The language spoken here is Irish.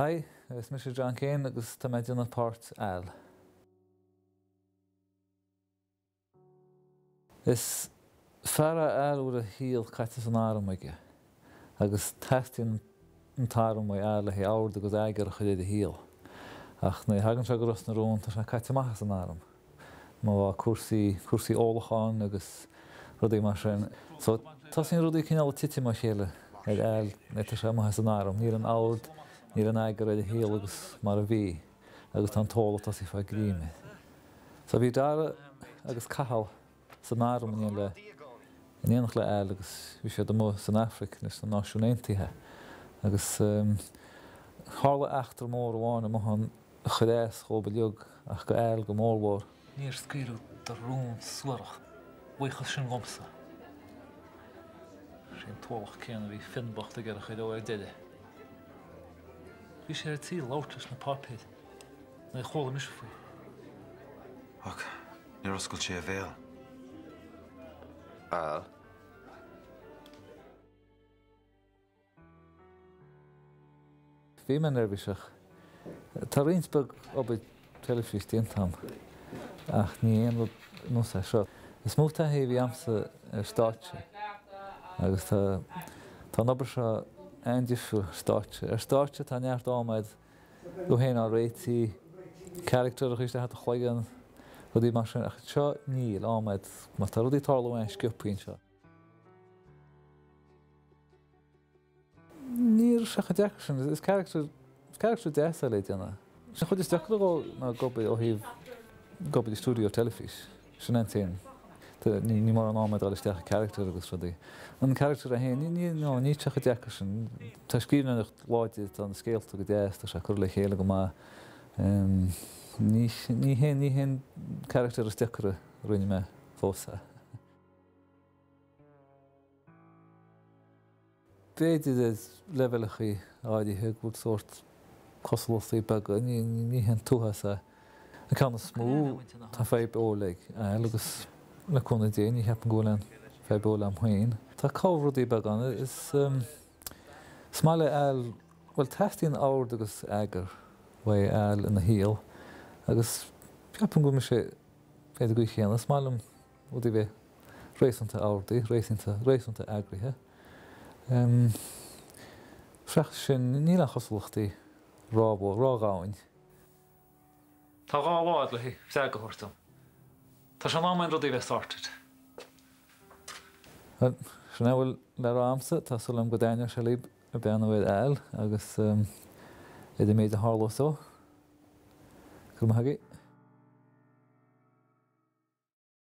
Hi, is mise John Kane agus tá mé ag déanamh páirt Al. Is fear é Al a bhfuil a shaol caite san arm aige agus teastaíonn an t-arm uaidh Al le haghaidh ord agus eagar a chur ar a shaol. Ach nuair a thagann sé go Ros na Rún tá sé caite amach as an arm mar bharr cúrsaí, cúrsaí ólacháin agus rudaí mar sin. So tosaíonn rudaí cineál ag titim ó chéile ar Al nuair atá sé amuigh as an arm. Níl an ord, níl an eagar ar a shaol agus mar a bhí agus tá an t-ól ag tosaí ag fáil greim air. So bhí Dara agus Cathal san arm in le in éineacht le Al agus bhí siad amuigh san Afraic leis na Náisiúin Aontaithe agus tharla eachtra mór amháin amuigh ann a chuir as dhóibh uilig ach go Al go mórmhór. Níor scaoileadh do rún suarach, buíochas sin dhomsa. Sé an t-ualach céanna a bhí Fionn bocht ag iarraidh a chur dhó ar deireadh. Bhí sé ar tí labhairt leis na páipéir. Nuair a chuala mise faoi. Ach níor oscail sé a bhéal. Al. Bhí mé neirbhíseach. Tá roinnt beag obair teilifís déanta agam ach ní aon rud nós é seo. Is mó taithí a bhí a'msa ar stáitse agus tá tá an obair seo an-difriúil ar stáitse. Ar stáitse tá neart am a'd Tú féin á réitigh, character a chur isteach i do chloigeann, rudaí mar sin, ach anseo níl am a'd, mar tá rudaí ag tarlú an-sciobtha anseo. Ní raibh sé chomh deacair sin, is character, is character deas é le déanamh. Sin an chuid is deacra dhó ná ag obair ó thaobh, ag obair i stiúideo teilifís. Sin an t-aon. Ní mórán ama ag dul isteach i character agus rudaí. An character é féin, ní, no, níl sé chomh deacair sin. Tá scríbhneoireacht láidir, tá na scéalta go deas, tá sé curtha le chéile go maith. Ní, ní hé, ní hé an character is deacra a rinne mé fós é. B'fhéidir ar leibhéalachaí áirithe go bhfuil sórt cosúlachtaí beaga, ní hé an t-uafás é. An ceann is mó, tá fadhb óil ag Al agus le cúnamh Dé ní cheapaim go bhfuil aon fadhb óil agam féin. Tá corr-rudaí beaga ann. Is is maith le Al, bhuel teastaíonn ord agus eagar uaidh Al ina shaol agus ceapaim go bhfuil mise ar an gcaoi chéanna. Is maith liom rudaí bheith réasúnta ordaithe, réasúnta, réasúnta eagraithe. Seachas sin, níl aon chosúlachtaí rómhór, ródhomhain. Tá 2 lá a'd le freagra a thabhairt dom. Tá sé in am aon rudaí a bheith sorted. Bhuel, sin é a bhfuil le rá a'msa. Tá súil a'm go dtaitneoidh sé libh ag breathnú ar Al agus ar an méid a tharlós dó. Go raibh maith agaibh.